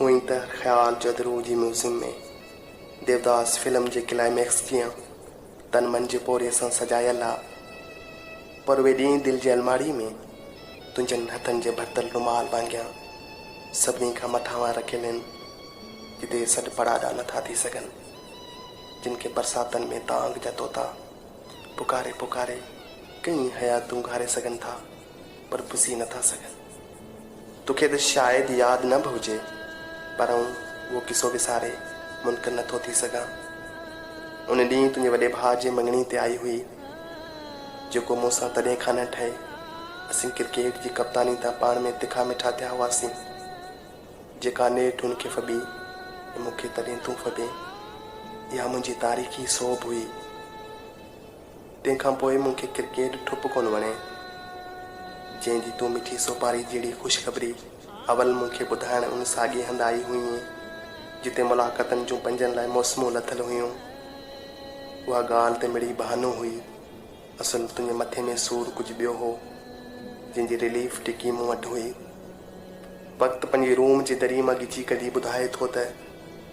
هونئن ته هر خيال جدرو جي ميوزيم ۾ ديوداس فلم جي ڪلائميڪس جيان تن من جي پورهيي سان سجايل آ، پر اهي ڏينهن دل جي الماڙي ۾ تنهنجن هٿن جي ڀرتل رومال وانگيان سڀني کان مٿانهان رکيل هن، جتي سڏ پڙاڏا نه ٿا ٿي سگهن، جن کي برساتن ۾ تانگهه جا طوطا پڪاري پڪاري ڪئين حياتون گهاري سگهن ٿا، پر پسي نه ٿا سگهن. توکي ته شايد ياد نه به هجي، پر آئون اهو قصو وساري منڪر نه ٿو ٿي سگهان. ان ڏينهن تنهنجي وڏي ڀاء جي مڱڻي تي آئي هئي، جيڪو مون سان تڏهن کان نه ٺهي. اسين ڪرڪيٽ جي ڪپتاني تان پاڻ ۾ تکا مٺا ٿيا هئاسين. جيڪا نيٺ هن کي ڦٻي ۽ مون کي تڏهن تون ڦٻين. اها منهنجي تاريخي سوڀ هئي. تنهن کان پوء مون کي ڪرڪيٽ ٺپ ڪونه وڻي. جنهن جي تون مٺي سوپاري جهڙي خوشخبري اول مون کي ٻڌائڻ ان ساڳئي هنڌ آئي هئينء، جتي ملاقاتن جون پنجن لاء موسمون لٿل هيون. اها ڳالهه ته مڙئي بهانو هئي. اصل تنهنجي مٿي ۾ سور ڪجهه ٻيو هو، جنهن جي رليف ٽڪي مون وٽ هئي. وقت پنهنجي روم جي دريء مان ڳچي ڪڍي ٻڌائي ٿو ته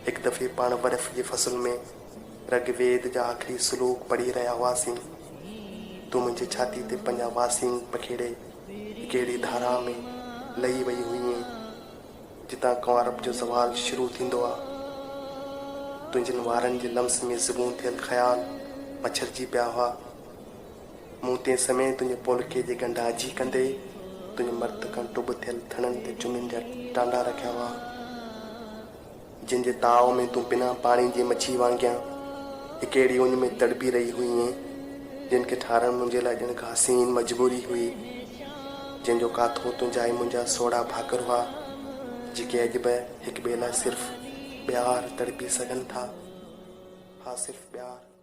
هڪ دفعي پاڻ برف جي فصل ۾ رگ ويد جا آخري سلوڪ پڙهي رهيا هئاسين. تون منهنجي ڇاتي تي پنهنجا واسينگ پکيڙي هڪ اهڙي ڌارا ۾ لهي وئي هئينء، جتان ڪنوارپ جو زوال شروع ٿيندو آ. تنهنجن وارن جي لمس ۾ زبون ٿيل خيال مڇرجي پيا هئا. مون تنهن سمي تنهنجي پولڪي جي ڳنڍ آجي ڪندي تنهنجي مرد کان ٽٻ ٿيل ٿڻن تي چمين جا ٽانڊا رکيا هئا. جن جي تاء ۾ تون بنا پاڻي جي مڇي وانگيان هڪ اهڙي اڃ ۾ تڙپي رهي هئينء، جنھن کي ٺارڻ منھنجي لاء ڄڻ ڪا حسين مجبوري هئي، جنھن جو ڪاٿو تنھنجا ۽ منھنجا سوڙها ڀاڪر هئا، جيڪي اڄ به هڪ ٻئي لاء صرف ٻيار تڙپي سگهن ٿا. ها صرف ٻيار.